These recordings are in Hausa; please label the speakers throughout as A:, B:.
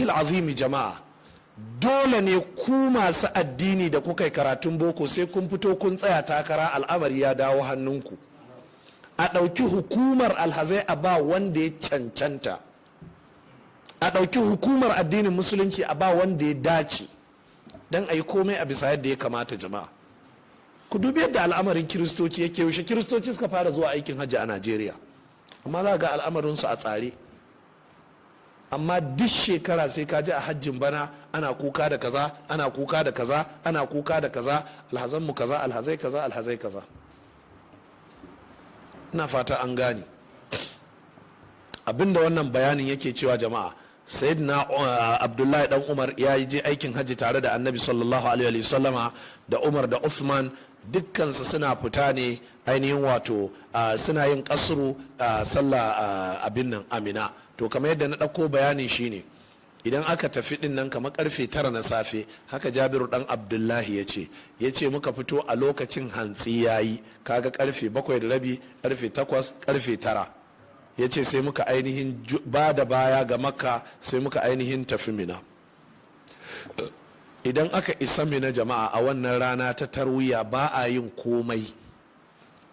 A: Wallahi azimi jama'a, dole ne ku masu addini da kuka yi karatun boko sai kun fito kun tsaya takara. Al'amari ya dawo hannunku. A ɗauki hukumar alhazai a ba wanda ya cancanta, a ɗauki hukumar addinin Musulunci a ba wanda ya dace, don a yi komai a bisa yadda ya kamata. Jama'a, ku dubi yadda al'amarin Kiristoci yake. Yaushe Kiristoci suka fara zuwa aikin hajji a Najeriya? Amma za ga al'amarinsu a tsare. Amma duk shekara sai ka ji a hajjin bana ana kuka da kaza, ana kuka da kaza, ana kuka da kaza, alhazanmu kaza, alhazai kaza, alhazai kaza. Ina fata an gane abinda wannan bayanin yake cewa. Jama'a, Sayyidina Abdullahi dan Umar ya je aikin hajji tare da Annabi sallallahu alaihi wasallama. Da Umar da Uthman dukkansu suna fita ne, ainihin wato suna yin kasru sallah abin nan a Mina. To, kamar yadda na ɗauko bayani shine, idan aka tafi din nan kamar karfe 9 na safe haka, Jabiru dan Abdullahi ya ce muka fito a lokacin hantsi yayi, kaga karfe 7:30, karfe 8, karfe 9. Ya ce sai muka ainihin ba da baya ga Makka, sai muka ainihin tafi Mina. Idan aka isa Mina, jama'a, a wannan rana ta Tarwiya ba a yin komai.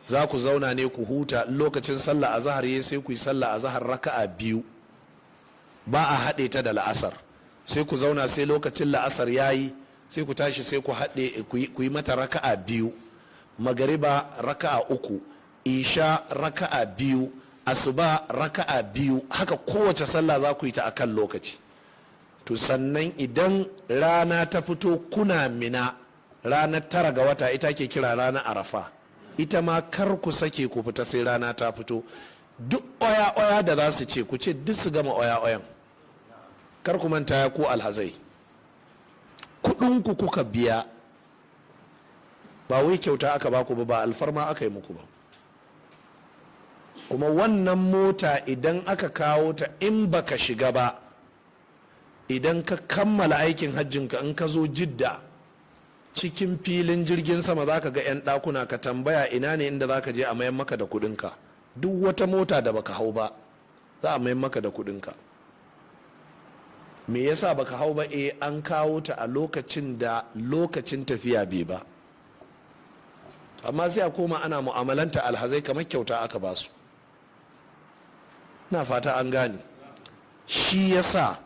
A: Za ku zauna ne ku huta. Lokacin sallah azahar ya, sai ku yi sallah azahar raka'a biyu, ba a haɗe ta da la'asar. Sai ku zauna sai lokacin la'asar ya yi, sai ku tashi, sai ku haɗe ku yi mata raka'a biyu, magariba raka'a uku, isha raka'a biyu, asuba raka'a biyu. Haka kowace sallah za ku yi ta akan lokaci. To, sannan idan rana ta fito kuna Mina, ranar 9 ga wata, ita ke kira rana Arafa, ita ma kar ku sake ku fita sai rana ta fito. Duk oya-oya da za su ce, ku ce duk su gama oya-oyan. Kar ku manta, ya ku alhazai, kudinku kuka biya, ba wai kyauta aka baku ba, ba alfarma aka yi muku ba. Kuma wannan mota idan aka kawo ta, in baka shiga ba, idan ka kammala aikin hajjinka, in ka zo Jidda, cikin filin jirgin sama za ka ga 'yan ɗakuna, ka tambaya ina ne inda za ka je a mayan maka da kudinka. Duk wata mota da baka hau ba, za a mayan maka da kudinka. Me yasa baka hau ba? E, an kawo ta a lokacin da lokacin tafiya bai ba. Amma sai a koma ana mu'amalanta alhazai kamar kyauta aka basu. Na fata an gane. Shi yasa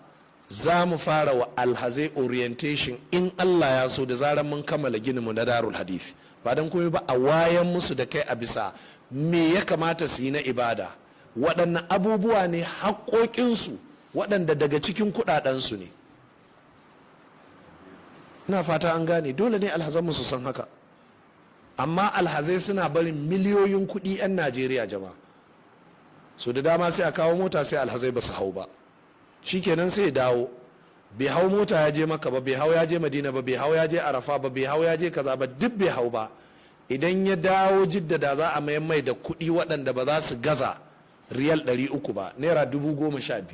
A: za mu fara wa alhazai orientation in Allah ya so da zarar mun kammala mu na Darul Hadith. Ba don komai ba, a wayan musu da kai a bisa me ya kamata su yi na ibada, waɗannan abubuwa ne haƙoƙinsu waɗanda daga cikin kuɗaɗensu ne. Ina fata an gane. Dole ne alhazanmu su san haka. Amma alhazai suna barin miliyoyin kuɗi 'yan Najeriya. Jama'a, so da dama sai a kawo mota, sai alhazai ba su hau ba. Shikenan, sai ya dawo bai hau mota ya je Maka ba, bai hau ya je Madina ba, bai hau ya je Arafa ba, bai hau ya je kaza ba, duk bai hau ba. Idan ya dawo Jidda, da za a mayan mai da kuɗi waɗanda ba za su gaza riyal 300 ba, naira 12,000.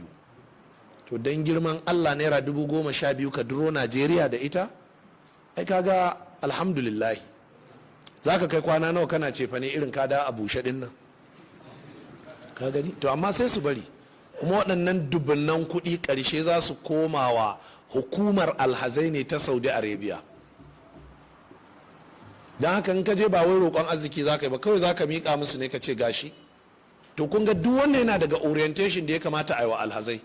A: To, don girman Allah, naira 12,000 ka duro Najeriya da ita, ai kaga alhamdulillah. Za ka kai kwana nawa kana cefa ne irin kada a bushe din nan, ka gani? To, amma sai su bari. Kuma waɗannan dubunnan kuɗi ƙarshe za su komawa hukumar alhazai ne ta Saudi Arabia. Don haka in ka je, ba wai roƙon arziki za ka yi ba, kawai za ka miƙa musu ne ka ce gashi. To, kun ga duk wannan yana daga orientation da ya kamata a yi wa alhazai.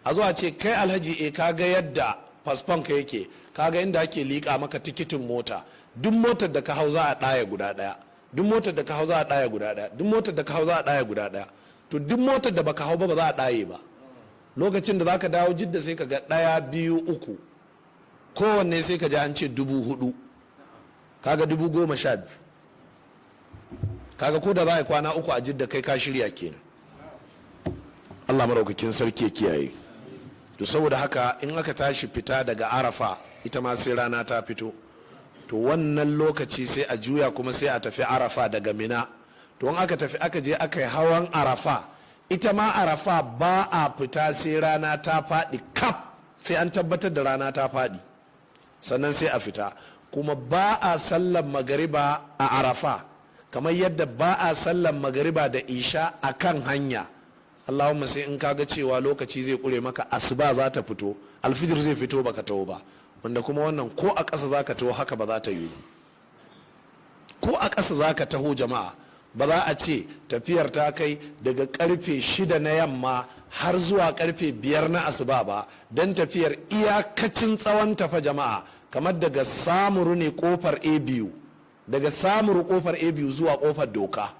A: A zuwa ce, kai alhaji, e, ka ga yadda fasfon ka yake, ka ga inda ake liƙa maka tikitin mota. Duk motar da ka hau za a ɗaya guda ɗaya, duk motar da ka hau za a ɗaya guda ɗaya, duk motar da ka hau za a ɗaya guda ɗaya. To, duk motar da baka hau ba, ba za a ɗaye ba. Lokacin da zaka dawo Jidda, sai ka ga ɗaya, biyu, uku, kowanne sai ka ji an ce 4,000. Kaga 12,000. Kaga ko da za a yi kwana 3 a Jidda, kai ka shirya kenan. Allah maraukakin sarki ya kiyaye. To, saboda haka in aka tashi fita daga Arafa, ita ma sai rana ta fito. To, wannan lokaci sai a juya kuma sai a tafi Arafa daga Mina. To, in aka tafi, aka je aka yi hawan Arafa, ita ma Arafa ba a fita sai rana ta faɗi kaf, sai an tabbatar da rana ta faɗi sannan sai a fita. Kuma ba a sallan magariba a Arafa, kamar yadda ba a sallan magariba da isha a kan hanya. Allahumma sai in kaga cewa lokaci zai kure maka, asuba za ta fito, alfijir zai fito baka taho ba, wanda kuma wannan ko a ƙasa za ka taho haka ba za ta yi. Ko a ƙasa za ka taho, jama'a, ba za a ce tafiyar ta kai daga karfe 6 na yamma har zuwa karfe 5 na asuba ba, don tafiyar iyakacin tsawon tafa, jama'a, kamar daga Samuru ne kofar A biyu, daga Samuru kofar A biyu zuwa Kofar Doka.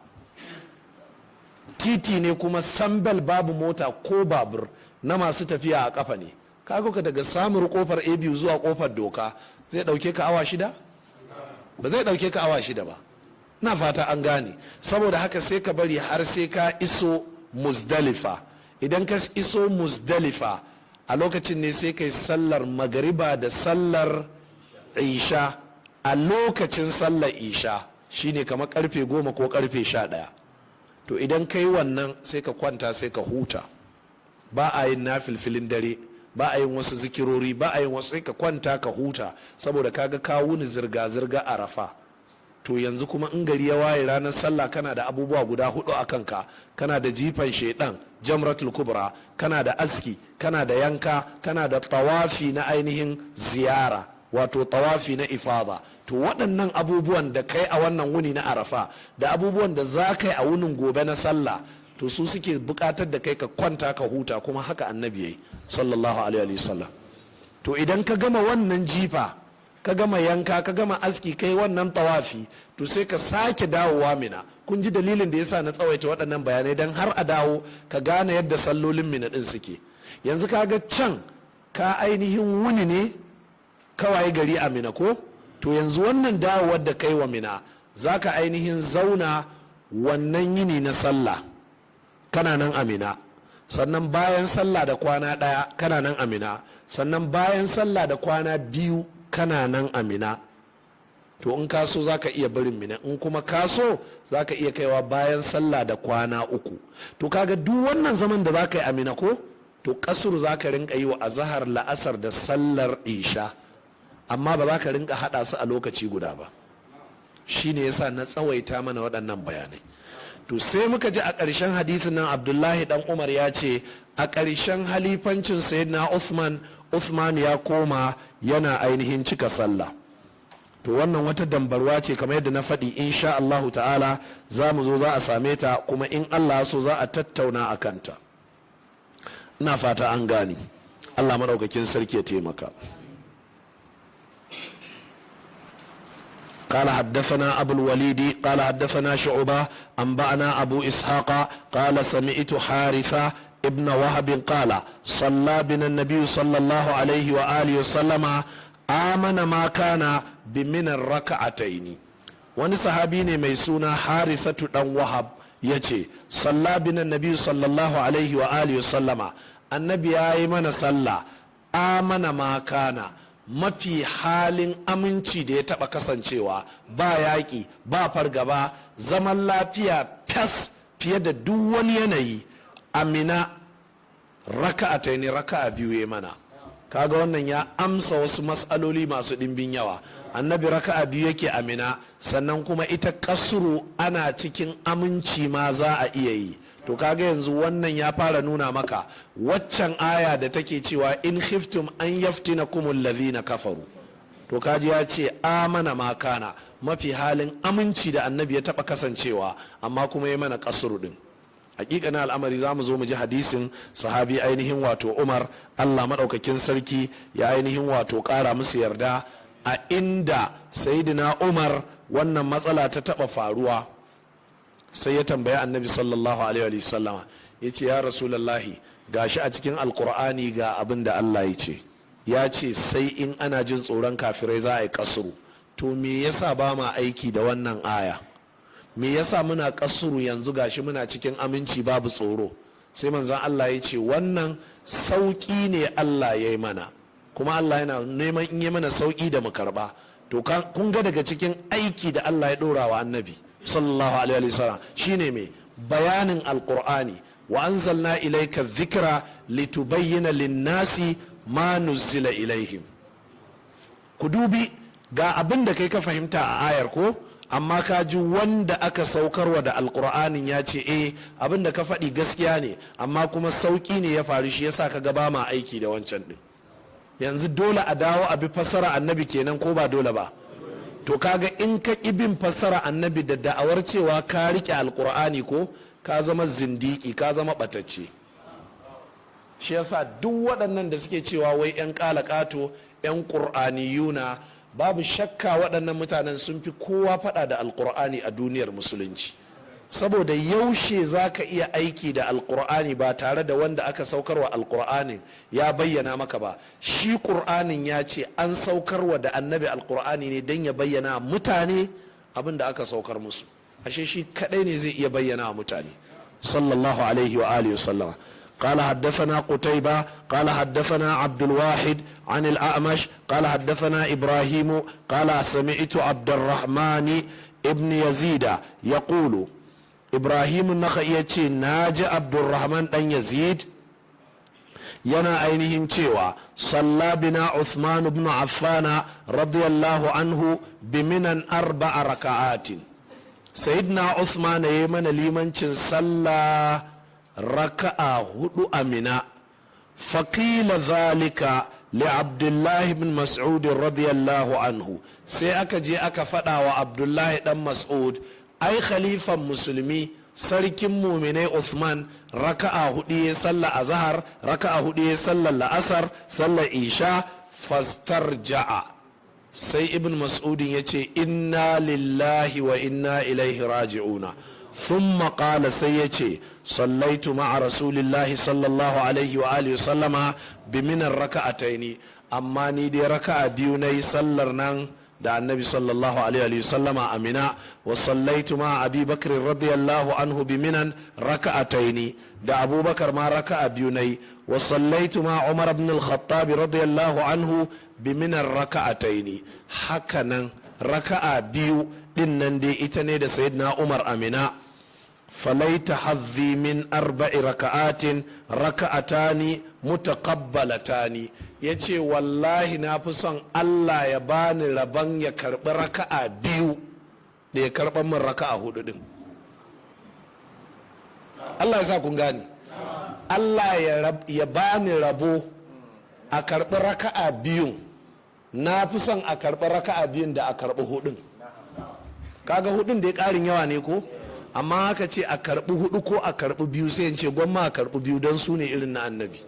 A: Titi ne kuma sambel, babu mota ko babur, na masu tafiya a kafa ne. Kaga ka daga Samuru kofar A biyu zuwa Kofar Doka zai dauke ka awa 6? Ba zai dauke ka awa 6 ba, na fata an gane. Saboda haka sai ka bari har sai ka iso Muzdalifa. Idan ka iso Muzdalifa, a lokacin ne sai kai sallar magariba da sallar isha. A lokacin sallar isha shine kamar karfe 10 ko karfe 11. To idan kai wannan, sai ka kwanta, sai ka huta. Ba a yin nafilfilin dare, ba a yin wasu zikirori, ba a yin wasu. Sai ka kwanta ka huta, saboda kaga ka wuni zirga-zirga Arafa. To yanzu kuma in gari ya waye ranar sallah, kana da abubuwa guda hudu a kanka. Kana da jifan shaidan, Jamratul Kubra, kana da aski, kana da yanka, kana da tawafi na ainihin ziyara, wato tawafi na ifada. To waɗannan abubuwan da kai a wannan wuni na Arafa da abubuwan da za ka yi a wunin gobe na sallah, to su suke buƙatar da kai ka kwanta ka huta. Kuma haka Annabi yayi, sallallahu alaihi wasallam. To idan ka gama wannan jifa, ka gama yanka, ka gama aski, kai wannan tawafi, to sai ka sake dawowa Mina. Kun ji dalilin da yasa na tsawaita waɗannan bayanai, don har a dawo ka gane yadda sallolin Mina ɗin suke. Yanzu ka ga can ka ainihin wuni ne kawai gari a Mina, ko? To yanzu wannan dawowar da kai wa Mina, za ka ainihin zauna wannan yini na sallah kana nan a Mina. Sannan bayan sallah da kwana 1 kana nan a Mina. Sannan bayan sallah da kwana 2 kana nan a Mina. To in ka so, za ka iya barin Mina. In kuma ka so, za ka iya kaiwa bayan sallah da kwana 3. To kaga duk wannan zaman da za ka yi a Mina, ko to kasuru za ka rinka yi wa azahar, la'asar da sallar isha, amma ba za ka rinka hada su a lokaci guda ba. Shine yasa na tsawaita mana waɗannan bayanai. To sai muka ji a ƙarshen hadisin nan, Abdullahi Dan Umar ya ce a ƙarshen halifancin Sayyidina Uthman, Uthman ya koma yana ainihin cika sallah. To wannan wata dambarwa ce, kamar yadda na faɗi, insha Allahu ta'ala za mu zo za a same ta, kuma in Allah so za a tattauna a kanta. Ina fata an gane. Allah maɗaukakin sarki ya taimaka. قال حدثنا أبو الوليد قال حدثنا شعبة أنبأنا أبو إسحاق قال سمعت حارثة ابن وهب قال صلى بنا النبي صلى الله عليه وآله وسلم آمن ما كان بمنى ركعتين. Wani sahabi ne mai suna Harisatu dan Wahab ya ce صلى بنا النبي صلى الله عليه وآله وسلم, Annabi ya yi mana sallah, آمن ما كان, mafi halin aminci da ya taba kasancewa, ba yaƙi, ba fargaba, zaman lafiya fes fiye da duk wani yanayi. A Mina raka'a ta ne, raka'a biyu ya mana. Kaga wannan ya amsa wasu matsaloli masu ɗimbin yawa. Annabi raka'a biyu yake a Mina, sannan kuma ita kasuru ana cikin aminci ma za a iya yi. To kaga yanzu wannan ya fara nuna maka waccan aya da take cewa إن خفتم أن يفتنكم الذين كفروا. To kaji ya ce آمن ما كان, mafi halin aminci da Annabi ya taba kasancewa, amma kuma ya mana kasuru din. Hakika na al'amari, za mu zo mu ji hadisin sahabi ainihin wato Umar, Allah maɗaukakin sarki ya ainihin wato ƙara musu yarda, a inda Sayidina Umar wannan matsala ta taɓa faruwa, sai ya tambaya Annabi sallallahu alaihi sallama, ya ce, "Ya Rasulallahi, gashi a cikin Alkur'ani ga abin da Allah ya ce, ya ce sai in ana jin tsoron kafirai za a yi kasuru. To me yasa ba ma aiki da wannan aya? Me yasa muna kasuru yanzu, gashi muna cikin aminci, babu tsoro?" Sai Manzan Allah ya ce, "Wannan sauƙi ne Allah ya yi mana, kuma Allah yana neman in yi mana sauƙi da mu karba." To kun ga daga cikin aiki da Allah ya ɗora wa Annabi sallallahu alaihi wasallam shine mai bayanin Alqur'ani. وأنزلنا إليك الذكر لتبين للناس ما نزل إليهم. Ku dubi ga abin da kai ka fahimta a ayar ko, Amma ka ji wanda aka saukarwa da Alkur'anin ya ce, "Eh, abin da ka faɗi gaskiya ne, amma kuma sauƙi ne ya faru, shi yasa ka ga ba ma aiki da wancan ɗin." Yanzu dole a dawo a bi fassara Annabi kenan, ko ba dole ba? To kaga in ka ƙi bin fassara Annabi da da'awar cewa ka riƙe Alkur'ani, ko ka zama zindiki, ka zama ɓatacce. Shi yasa duk waɗannan da suke cewa wai 'yan ƙalaƙato, 'yan ƙur'aniyuna, babu shakka waɗannan mutanen sun fi kowa faɗa da Alƙur'ani a duniyar Musulunci. Saboda yaushe za ka iya aiki da Alƙur'ani ba tare da wanda aka saukarwa Alƙur'anin ya bayyana maka ba? Shi Ƙur'anin ya ce an saukarwa da Annabi Alƙur'ani ne don ya bayyana mutane abin da aka saukar musu. Ashe shi kaɗai ne zai iya bayyana wa mutane, sallallahu alaihi wa alihi wa sallama. قال حدثنا قتيبة قال حدثنا عبد الواحد عن الأعمش قال حدثنا إبراهيم قال سمعت عبد الرحمن ابن يزيد يقول، إبراهيم النخعي ناجي عبد الرحمن بن يزيد yana ainihin cewa صلى بنا عثمان بن عفان رضي الله عنه بمنى أربع ركعات. Sayyidina Uthman ya yi mana limancin sallah raka'a hudu a Mina. فقيل ذلك لعبد الله بن مسعود رضي الله عنه. Sai aka je aka faɗa wa Abdullahi dan Mas'ud, ai khalifan Musulmi, sarkin muminai Uthman, raka'a hudu ya sallah azhar, raka'a hudu ya sallar la'asar, sallar isha. فاسترجع. Sai Ibn Mas'udin ya ce, "إنا لله وإنا إليه راجعون." ثم قال، sai ya ce, صليت مع رسول الله صلى الله عليه وآله وسلم بمنى ركعتين. Amma ni dai raka'a biyu na yi sallar nan da Annabi sallallahu alaihi wasallama a Mina. وصليت مع أبي بكر رضي الله عنه بمنى ركعتين. Da Abubakar ma raka'a biyu nayi. وصليت مع عمر بن الخطاب رضي الله عنه بمنى ركعتين. Hakanan raka'a biyu din nan dai ita ne da Sayyidina Umar a Mina. فليت حظي من أربع ركعات ركعتان متقبلتان. Ya ce, wallahi na fi son Allah ya bani rabon ya karbi raka'a biyu da ya karɓar min raka'a hudu din. Allah ya sa kun gane. Allah ya bani rabo a karbi raka'a biyun, na fi son a karbi raka'a biyun da a karbi hudun. Kaga hudun da ya karin yawa ne ko? Amma haka ce a karbi hudu ko a karbi biyu, sai in ce gwamma a karbi biyu, don su ne irin na Annabi.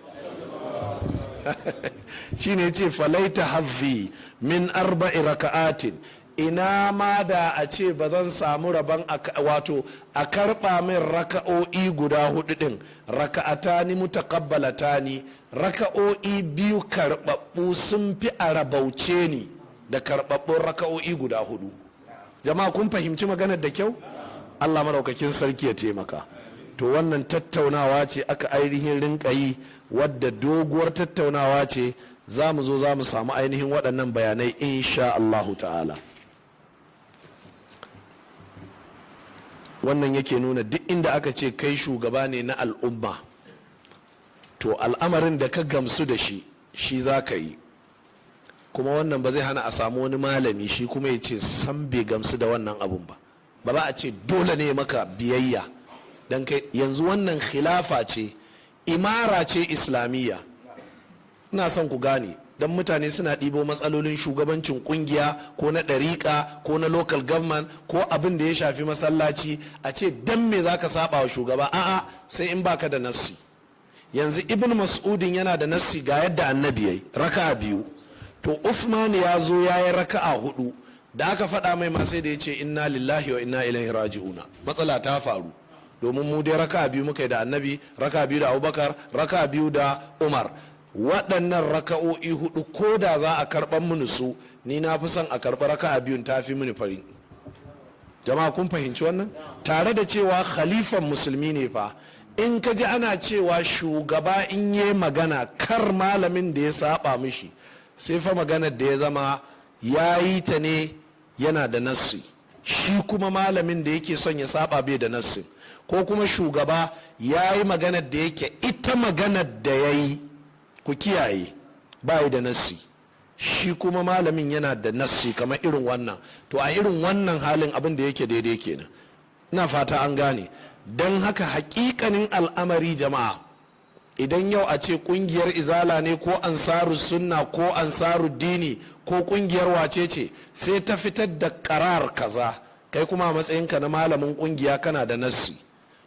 A: Shine ce فليت حظي من أربع ركعات. Ina ma da a ce ba zan samu rabon, wato a karba min raka'o'i guda hudu din, ركعتان متقبلتان, raka'o'i biyu karbabbu sun fi a rabauce ni da karbabbun raka'o'i guda hudu. Jama'a, kun fahimci maganar da kyau? Allah maraukakin sarki ya taimaka. To wannan tattaunawa ce aka ainihin rinka yi, wadda doguwar tattaunawa ce. Za mu zo za mu samu ainihin waɗannan bayanai insha Allahu ta'ala. Wannan yake nuna duk inda aka ce kai shugaba ne na al'umma, to al'amarin da ka gamsu da shi, shi za ka yi. Kuma wannan ba zai hana a samu wani malami shi kuma ya ce san bai gamsu da wannan abun ba. Ba za a ce dole ne maka biyayya don kai. Yanzu wannan khilafa ce, imara ce Islamiyya. Ina son ku gane, don mutane suna ɗibo matsalolin shugabancin kungiya ko na ɗariƙa ko na local government ko abin da ya shafi masallaci, a ce dan me za ka saba wa shugaba? A'a, sai in baka da nassi. Yanzu Ibn Mas'udin yana da nassi, ga yadda Annabi yayi, raka'a biyu. To Usman ya zo ya yi raka'a hudu. Da aka faɗa mai ma, sai da ya ce, "إنا لله وإنا إليه راجعون." Matsala ta faru, domin mu dai raka'a biyu muka yi da Annabi, raka'a biyu da Abubakar, raka'a biyu da Umar. Waɗannan raka'o'i hudu, ko da za a karɓar mini su, ni na fi son a karɓi raka'a biyun, ta fi mini fari. Jama'a, kun fahimci wannan? Tare da cewa khalifan Musulmi ne fa. In ka ji ana cewa shugaba in yi magana kar malamin da ya saba mishi, sai fa maganar da ya zama ya yi ta ne yana da nassi, shi kuma malamin da yake son ya saba bai da nassi, ko kuma shugaba ya yi maganar da yake ita maganar da ya yi, ku kiyaye, ba da nassi. Shi kuma malamin yana da nassi kamar irin wannan. To, a irin wannan halin, abin da yake daidai kenan. Ina fata an gane. Don haka, hakikanin al'amari, jama'a, idan yau a ce kungiyar Izala ne ko Ansaru Sunna ko Ansaru Dini ko kungiyar wace ce, sai ta fitar da karar kaza, kai kuma a matsayinka na malamin kungiya kana da nassi,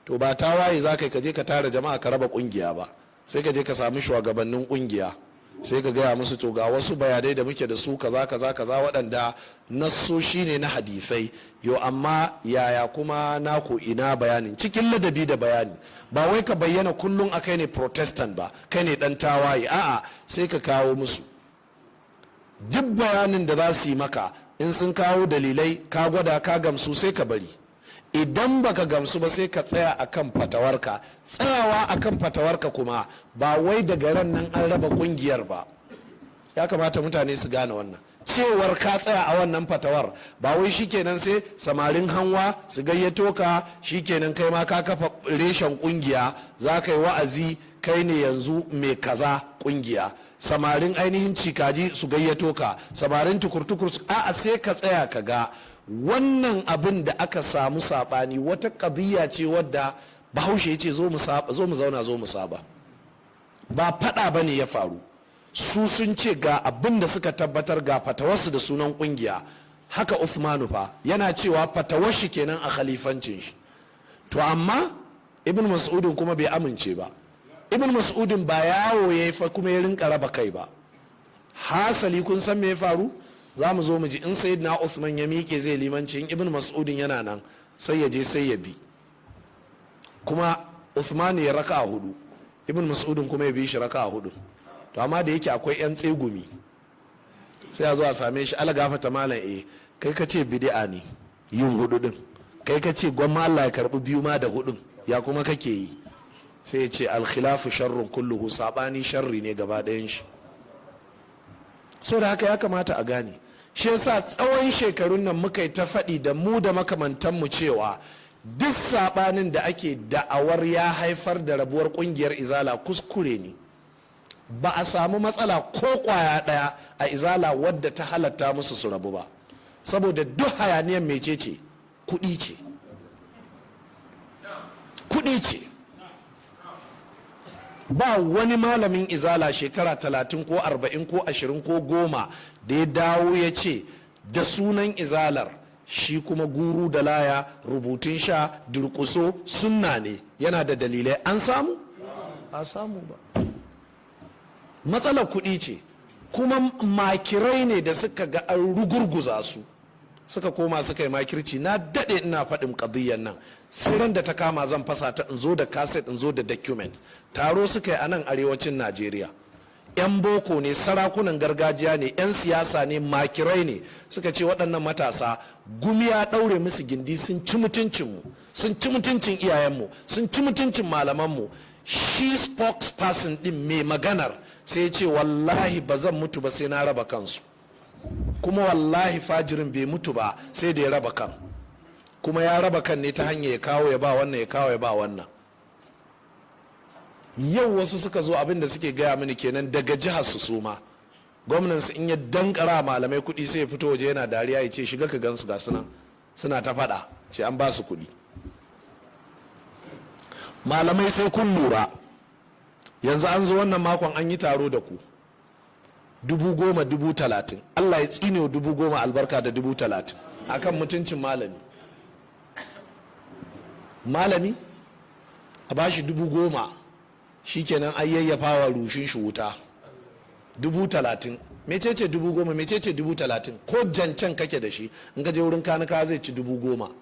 A: to ba ta waye za ka je ka tara jama'a ka raba kungiya ba. Sai ka je ka sami shugabannin kungiya, sai ka gaya musu, to, ga wasu bayanai da muke da su, kaza kaza kaza, waɗanda nassoshi ne na hadisai yo, amma yaya kuma naku, ina bayanin? Cikin ladabi da bayani. Ba wai ka bayyana kullum a kai ne Protestant ba, kai ne dan tawaye. A'a, sai ka kawo musu duk bayanin da za su yi maka. In sun kawo dalilai, ka gwada, ka gamsu, sai ka bari. Idan baka gamsu ba, sai ka tsaya akan fatawarka. Tsayawa akan fatawarka kuma ba wai daga ran nan an raba kungiyar ba. Ya kamata mutane su gane wannan, cewar ka tsaya a wannan fatawar, ba wai shikenan sai samarin hanwa su gayyato ka, shikenan kai ma ka kafa reshen kungiya, za ka yi wa'azi, kai ne yanzu mai kaza kungiya. Samarin ainihin Cikaji su gayyato ka, samarin Tukurtukur. A'a, sai ka tsaya ka ga wannan abin da aka samu saɓani, wata ƙadiyya ce wadda Bahaushe ya ce zo mu zauna zo mu saba. Ba faɗa ba ne ya faru. Su sun ce ga abin da suka tabbatar, ga fatawarsu da sunan kungiya. Haka Uthmanu fa yana cewa fatawar shi kenan a khalifancin shi. To, amma Ibn Mas'udin kuma bai amince ba. Ibn Mas'udin ba yawo ya yi fa kuma ya rinka raba kai ba. Hasali, kun san me ya faru? Za mu zo mu ji. In Sayyidina Usman ya miƙe zai limanci, in Ibn Mas'udin yana nan, sai ya je sai ya bi. Kuma Usman ya raka a hudu, Ibn Mas'udin kuma ya bi shi raka a hudu. To, amma da yake akwai 'yan tsegumi, sai a zo a same shi: "Ala gafata malam, eh, kai ka ce bid'a ne yin hudu din, kai ka ce gwamma Allah ya karbi biyu ma da hudun, ya kuma kake yi?" Sai ya ce: "Alkhilafu sharrun kulluhu." Sabani sharri ne gaba ɗayan shi. So da haka, ya kamata a gane. Shi yasa tsawon shekarun nan muka yi ta faɗi da mu da makamantanmu cewa duk sabanin da ake da'awar ya haifar da rabuwar kungiyar Izala kuskure ne. Ba a samu matsala ko kwaya ɗaya a Izala wadda ta halatta musu su rabu ba, saboda duk hayaniyar mecece? Kuɗi ce, kuɗi ce. Ba wani malamin Izala shekara 30 ko 40 ko 20 ko 10 da ya dawo ya ce da sunan Izalar shi kuma guru da laya, rubutun sha, durkuso sunna ne, yana da dalilai. An samu? A samu ba. Matsalar kuɗi ce. Kuma makirai ne da suka ga an rugurguza su, suka koma suka yi makirci. Na daɗe ina faɗin ƙadiyyar nan, sai ran da ta kama zan fasa ta, in zo da kaset, in zo da document. Taro suka yi a nan arewacin Najeriya. 'Yan boko ne, sarakunan gargajiya ne, 'yan siyasa ne, makirai ne. Suka ce waɗannan matasa, Gumi ya ɗaure musu gindi, sun ci mutuncinmu, sun ci mutuncin iyayenmu, sun ci mutuncin malamanmu. Shi spokesperson ɗin, mai maganar, sai ce: "Wallahi ba zan mutu ba sai na raba kansu." Kuma wallahi fajirin bai mutu ba sai da ya raba kan. Kuma ya raba kan ne ta hanyar ya kawo ya ba wannan, ya kawo ya ba wannan. Yau wasu suka zo, abin da suke gaya mini kenan daga jihar su. Suma gwamnan su in ya dankara malamai kuɗi, sai ya fito waje yana dariya, ya ce: "Shiga ka gansu, ga suna suna ta faɗa." Ce an ba su kuɗi. Malamai, sai kun lura. Yanzu an zo wannan makon an yi taro da ku, 10,000, 30,000. Allah ya tsine 10,000 albarka da 30,000 akan mutuncin malami. Malami a bashi 10,000, shikenan an yayyafa wa rushin shi wuta. 30,000, mecece 10,000? Mecece 30,000? Ko jancen kake da shi, in ka je wurin kanuka zai ci 10,000.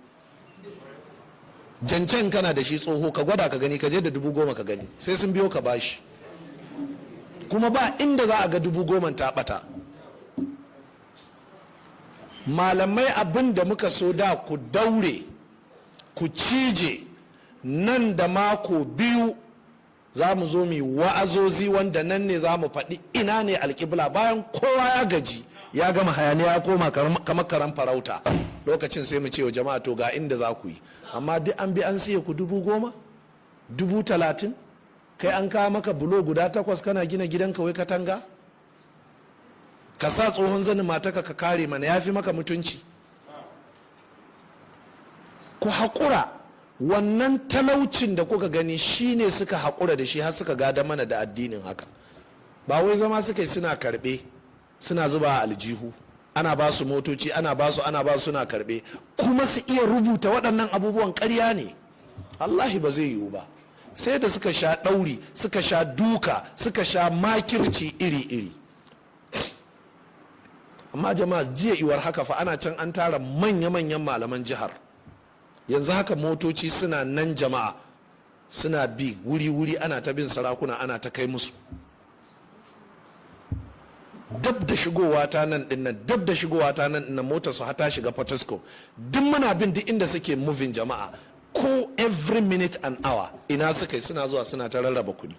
A: Jancen kana da shi tsoho, ka gwada ka gani, ka je da 10,000 ka gani, sai sun biyo ka bashi. Kuma ba inda za a ga 10,000 ta bata. Malamai, abin da muka so da ku daure ku cije, nan da mako 2 za mu zo mu wa'azozi wanda nan ne za mu faɗi ina ne alƙibla. Bayan kowa ya gaji, ya gama hayaniya, ya koma kamar karan farauta, lokacin sai mu ce wa jama'a, to, ga inda za ku yi. Amma duk an bi an siya ku 10,000, 30,000. Kai an kawo maka bulo guda takwas kana gina gidanka, wai katanga. Ka sa tsohon zanin mataka ka kare mana, ya fi maka mutunci. Ku haƙura. Wannan talaucin da kuka gani shine suka haƙura da shi har suka gada mana da addinin haka. Ba wai zama suka yi suna karɓe suna zuba a aljihu, ana ba su motoci, ana ba su, ana ba su, suna karɓe, kuma su iya rubuta waɗannan abubuwan. Ƙarya ne, Allahi ba zai yiwu ba. Sai da suka sha ɗauri, suka sha duka, suka sha makirci iri-iri. Amma jama'a, jiya iwar haka fa ana can an tara manya-manyan malaman jihar. Yanzu haka motoci suna nan, jama'a, suna bi wuri-wuri, ana ta bin sarakuna, ana ta kai musu. Dab da shigowa ta nan dinnan, dab da shigowa ta nan dinnan, motar su hata shiga Potosco. Duk muna bin duk inda suke moving, jama'a, ko every minute and hour ina suka yi. Suna zuwa suna ta rarraba kuɗi.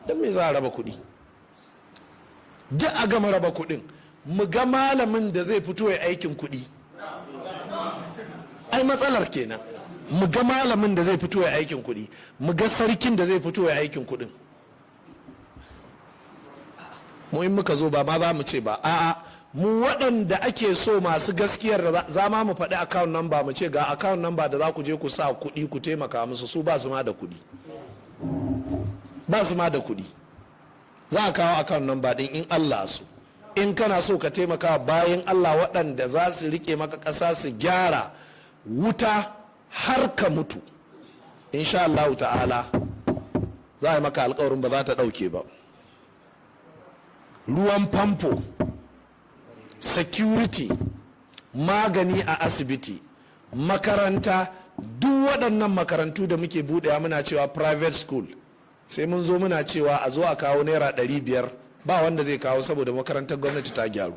A: Don me za a raba kuɗi? Duk a gama raba kuɗin, mu ga malamin da zai fito ya aikin kuɗi. Ai matsalar kenan. Mu ga malamin da zai fito ya aikin kuɗi, mu ga sarkin da zai fito ya aikin kuɗin. Mu in muka zo, ba ma za mu ce ba, a'a, mu waɗanda ake so masu gaskiyar da za ma mu faɗi account number, mu ce ga account number da za ku je ku sa kuɗi ku taimaka musu. Su ba su ma da kuɗi, ba su ma da kuɗi. Za a kawo account number ɗin in Allah so. In kana so ka taimaka bayan Allah waɗanda za su rike maka ƙasa, su gyara wuta har ka mutu, insha Allah ta'ala za a yi maka alkawarin ba za ta ɗauke ba. Ruwan famfo, security, magani a asibiti, makaranta, duk waɗannan makarantu da muke buɗewa muna cewa private school, sai mun zo muna cewa a zo a kawo ₦500, ba wanda zai kawo saboda makarantar gwamnati ta gyaru.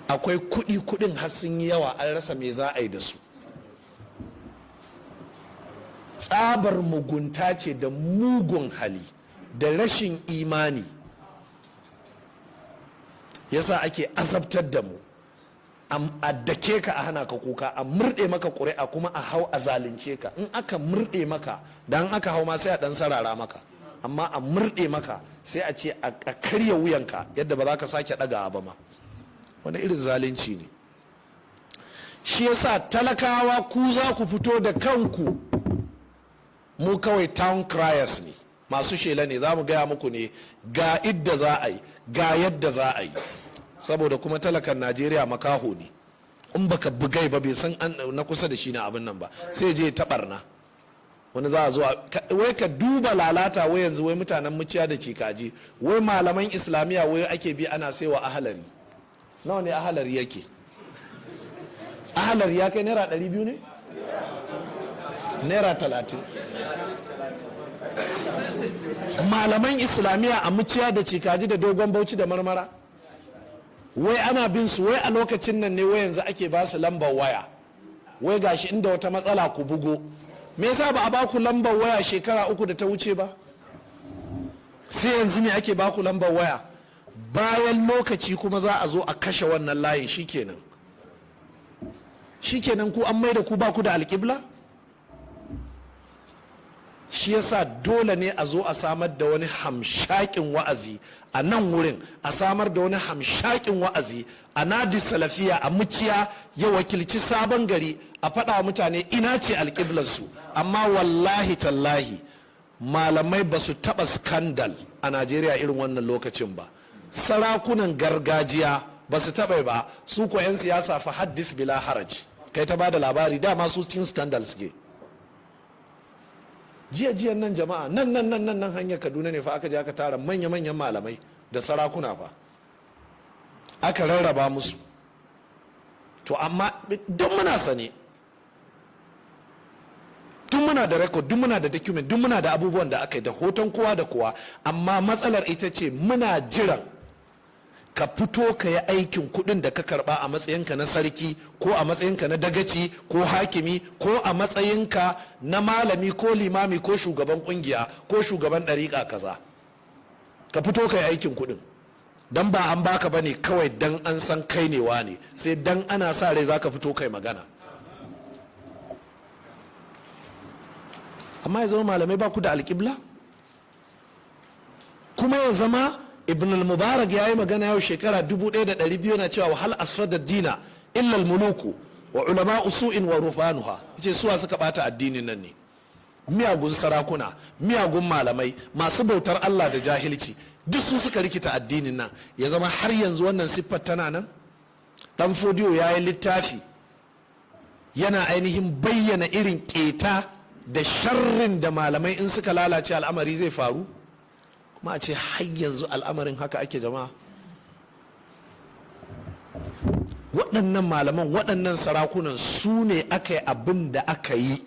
A: Akwai kuɗi, kuɗin har sun yi yawa, an rasa me za a yi da su. Tsabar mugunta ce da mugun hali da rashin imani yasa ake azabtar da mu. A dake ka, a hana ka kuka, a murɗe maka ƙuri'a, kuma a hau a zalunce ka. In aka murɗe maka dan aka hau ma, sai a ɗan sarara maka, amma a murɗe maka sai a ce a karya wuyanka yadda ba za ka sake ɗaga ba ma. Wani irin zalunci ne? Shi yasa talakawa, ku za ku fito da kanku. Mu kawai town criers ne, masu shela ne. Za mu gaya muku ne ga idda za a yi, ga yadda za a yi, saboda kuma talakan Najeriya makaho ne. In baka bugai ba, bai san na kusa da shi na abin nan ba, sai je taɓarna. Wani za a zo wai ka duba lalata, wai yanzu wai mutanen Muciya da Cikaji, wai malaman Islamiyya wai ake bi ana saiwa ahalari. Nawa ne ahalari yake? Ahalari ya kai ₦200 ne? ₦30. Malaman Islamiyya a Muciya da Cikaji da Dogon Bauchi da Marmara, wai ana bin su, wai a lokacin nan ne wai yanzu ake ba su lambar waya, wai gashi inda wata matsala ku bugo. Me yasa ba a ba ku lambar waya shekara 3 da ta wuce ba? Sai yanzu ne ake ba ku lambar waya. Bayan lokaci kuma za a zo a kashe wannan layin. Shikenan, shikenan, ku an maida ku ba ku da alƙibla. Shi yasa dole ne a zo a samar da wani hamshakin wa'azi a nan wurin, a samar da wani hamshakin wa'azi a Nadi Salafiya a Muciya, ya wakilci Sabon Gari, a faɗa wa mutane ina ce alƙiblarsu. Amma wallahi tallahi, malamai ba su taɓa scandal a Najeriya irin wannan lokacin ba. Sarakunan gargajiya ba su taɓa ba. Su ko 'yan siyasa fa haddith bila haraj, kai ta bada labari, dama su cikin scandal suke. Jiya jiyan nan, jama'a, nan nan nan nan nan hanyar Kaduna ne fa aka je aka tara manya-manyan malamai da sarakuna fa, aka rarraba musu. To amma don muna sane, duk muna da record, duk muna da document, duk muna da abubuwan da aka yi da hoton kowa da kowa. Amma matsalar ita ce muna jiran ka fito ka yi aikin kudin da ka karba a matsayinka na sarki, ko a matsayinka na dagaci ko hakimi, ko a matsayinka na malami ko limami ko shugaban kungiya ko shugaban ɗariƙa kaza. Ka fito ka yi aikin kudin, don ba an baka bane kawai dan an san kai ne ne, sai dan ana sa rai zaka fito kai magana. Amma ya zama malamai ba ku da alƙibla, kuma ya zama Ibn al-Mubarak ya yi magana yau shekara 1200 na cewa hal asfada dina illa muluku wa ulama usu'in wa ruhbanuha. Yace suwa suka bata addinin nan ne? Miyagun sarakuna, miyagun malamai masu bautar Allah da jahilci, duk su suka rikita addinin nan. Ya zama har yanzu wannan siffar tana nan. Dan Fodiyo ya yi littafi yana ainihin bayyana irin keta da sharrin da malamai in suka lalace al'amari zai faru. Kuma a ce har yanzu al'amarin haka ake. Jama'a, waɗannan malaman, waɗannan sarakunan, su ne aka yi abin da aka yi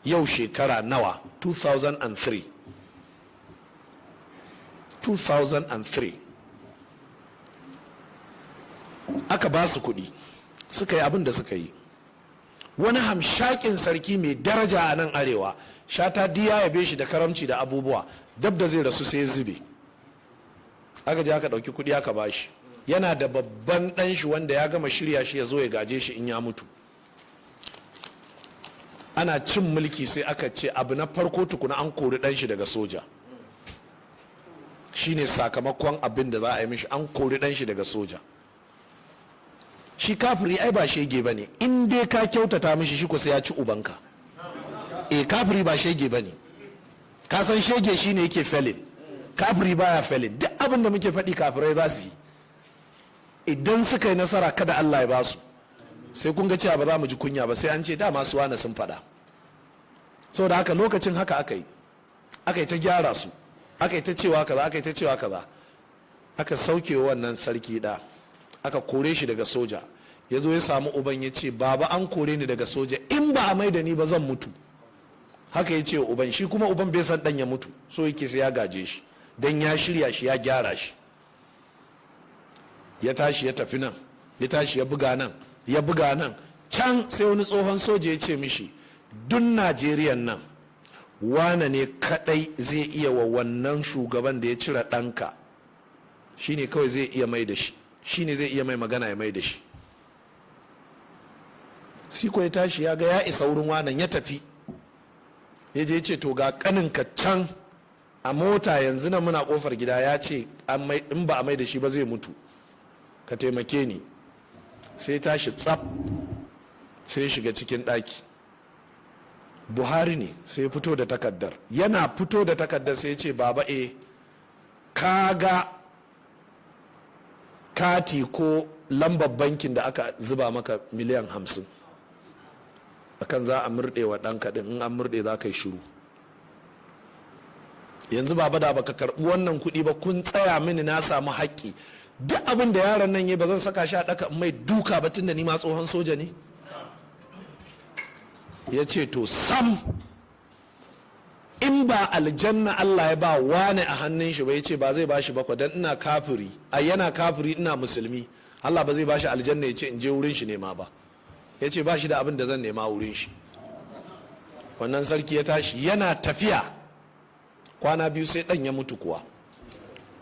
A: yau shekara nawa? 2003, 2003 aka ba su kuɗi suka yi abin da suka yi. Wani hamshakin sarki mai daraja a nan arewa, Shata diya ya shi da karamci da abubuwa, dab da zai rasu sai ya zube. Aka je aka ɗauki kuɗi aka bashi. Yana da babban ɗan shi wanda ya gama shirya shi ya zo ya gaje shi in ya mutu. Ana cin mulki sai aka ce abu na farko tukuna an kori ɗan shi daga soja. Shine sakamakon abin da za a yi mishi, an kori ɗan shi daga soja. Shi kafiri ai ba shege ba ne, in dai ka kyautata mishi, shi ko sai ya ci ubanka. E, kafiri ba shege ba ne. Ka san shege shine yake felin, kafiri baya felin. Duk abin da muke faɗi kafirai za su yi. Idan suka yi nasara, kada Allah ya basu, sai kun ga cewa ba za mu ji kunya ba, sai an ce dama su wane sun faɗa. Saboda haka lokacin haka aka yi, aka yi ta gyara su, aka yi ta cewa kaza, aka yi ta cewa kaza. Aka sauke wannan sarki da aka kore shi daga soja. Ya zo ya samu uban, ya ce, "Baba, an kore ni daga soja, in ba a mai da ni ba zan mutu." Haka ya ce uban. Shi kuma uban bai san dan ya mutu, so yake sai ya gaje shi, dan ya shirya shi, ya gyara shi. Ya tashi ya tafi nan, ya tashi ya buga nan, ya buga nan. Can sai wani tsohon soja ya ce mishi, "Duk Najeriyan nan wane ne kadai zai iya wa wannan shugaban da ya cire ɗanka? Shine kawai zai iya mai da shi, shine zai iya mai magana ya mai da shi." Siko ya tashi, ya ga ya isa wurin wanan, ya tafi ya je ce, "To, ga kaninka can a mota yanzu nan, muna kofar gida, ya ce in ba a mai da shi ba zai mutu, ka taimake ni." Sai tashi tsaf, sai shiga cikin ɗaki. Buhari ne. Sai fito da takardar. Yana fito da takardar sai ce, "Baba, e, ka ga kati ko lambar bankin da aka zuba maka miliyan 50 akan za a murɗe wa ɗanka ɗin. In an murɗe za ka yi shiru. Yanzu baba, da baka karɓi wannan kuɗi ba, kun tsaya mini na samu haƙƙi. Duk abin da yaron nan yi, ba zan saka shi a ɗaka mai duka ba, tunda ni ma tsohon soja ne." Ya ce, "To, sam, in ba aljanna Allah ya ba wane a hannun shi ba," ya ce, "ba zai ba shi ba, don ina kafiri, a yana kafiri, ina musulmi, Allah ba zai ba shi aljanna ya ce in je wurin shi nema ba." Ya ce ba shi da abin da zan nema wurin shi. Wannan sarki ya tashi yana tafiya. Kwana biyu sai dan ya mutu kuwa.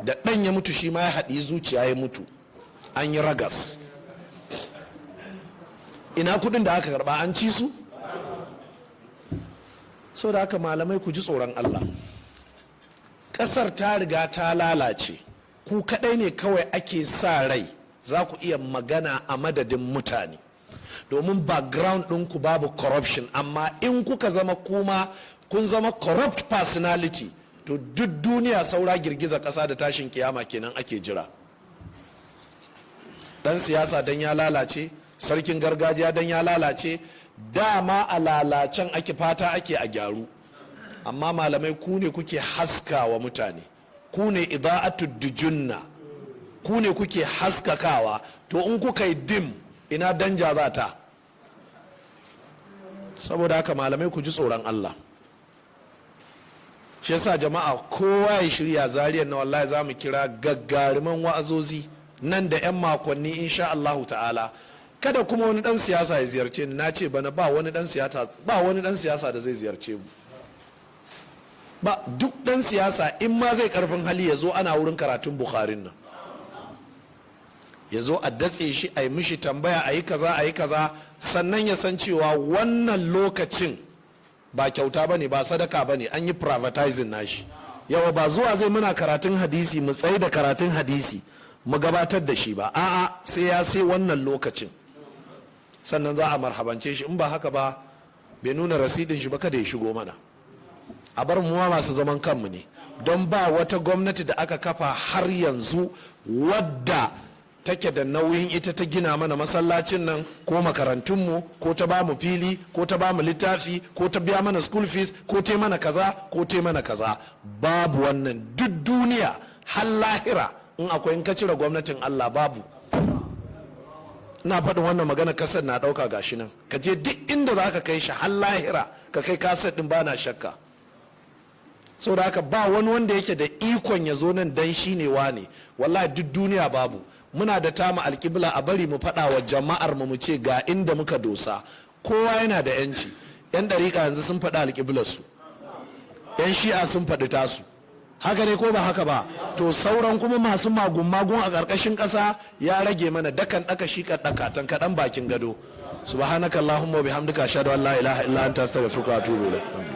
A: Da dan ya mutu, shi ma ya haɗi zuciya ya mutu. An yi ragas. Ina kudin da aka karba? An ci su. Sau da haka, malamai, ku ji tsoron Allah. Ƙasar ta riga ta lalace. Ku kaɗai ne kawai ake sa rai za ku iya magana a madadin mutane, domin background ɗinku babu corruption. Amma in kuka zama kuma kun zama corrupt personality, to duk duniya saura girgiza ƙasa da tashin kiyama kenan ake jira. Dan siyasa dan ya lalace, sarkin gargajiya dan ya lalace, dama a lalacen ake, fata ake a gyaru. Amma malamai, ku ne kuke haska wa mutane, ku ne ida'atu dujunna, ku ne kuke haskakawa. To, in kuka yi dim, ina danja za ta? Saboda haka, malamai, ku ji tsoron Allah. Shi yasa, jama'a, kowa ya shirya Zariyar na, wallahi za mu kira gaggariman wa'azozi nan da 'yan makonni, insha Allahu ta'ala. Kada kuma wani dan siyasa ya ziyarce ni. Na ce bana ba wani dan siyasa, ba wani dan siyasa da zai ziyarce mu ba. Duk dan siyasa in ma zai karfin hali ya zo ana wurin karatun Bukharin nan, ya zo a datse shi, a yi mishi tambaya, a yi kaza, a yi kaza, sannan ya san cewa wannan lokacin ba kyauta ba ne, ba sadaka ba ne, an yi privatizing nashi. Yawa, ba zuwa zai muna karatun hadisi mu tsaye da karatun hadisi mu gabatar da shi ba. A'a, sai ya sai wannan lokacin, sannan za a marhabance shi. In ba haka ba, bai nuna rasidin shi ba, kada ya shigo mana. A bar mu ma masu zaman kanmu ne, don ba wata gwamnati da aka kafa har yanzu wadda take da nauyin ita ta gina mana masallacin nan ko makarantunmu, ko ta ba mu fili, ko ta ba mu littafi, ko ta biya mana school fees, ko ta mana kaza, ko ta mana kaza. Babu wannan duk duniya har lahira. In akwai, in ka cire gwamnatin Allah, babu. Ina faɗin wannan magana, kasar na ɗauka. Gashi nan, ka je duk inda za ka kai shi har lahira, ka kai kasar ɗin, ba na shakka. Saboda haka ba wani wanda yake da ikon ya zo nan dan shi ne wane. Wallahi duk duniya babu. Muna da tamu alƙibla, a bari mu faɗa wa jama'ar mu, mu ce ga inda muka dosa. Kowa yana da yanci. Yan ɗariƙa yanzu sun faɗi alƙiblar su, yan Shi'a sun faɗi tasu. Haka ne ko ba haka ba? To, sauran kuma masu magun magun a ƙarƙashin ƙasa, ya rage mana dakan ɗaka shi ɗaka tankaɗan bakin gado. Subhanaka Allahumma wa bihamdika, ashhadu an la ilaha illa anta, astaghfiruka wa atubu ilaik.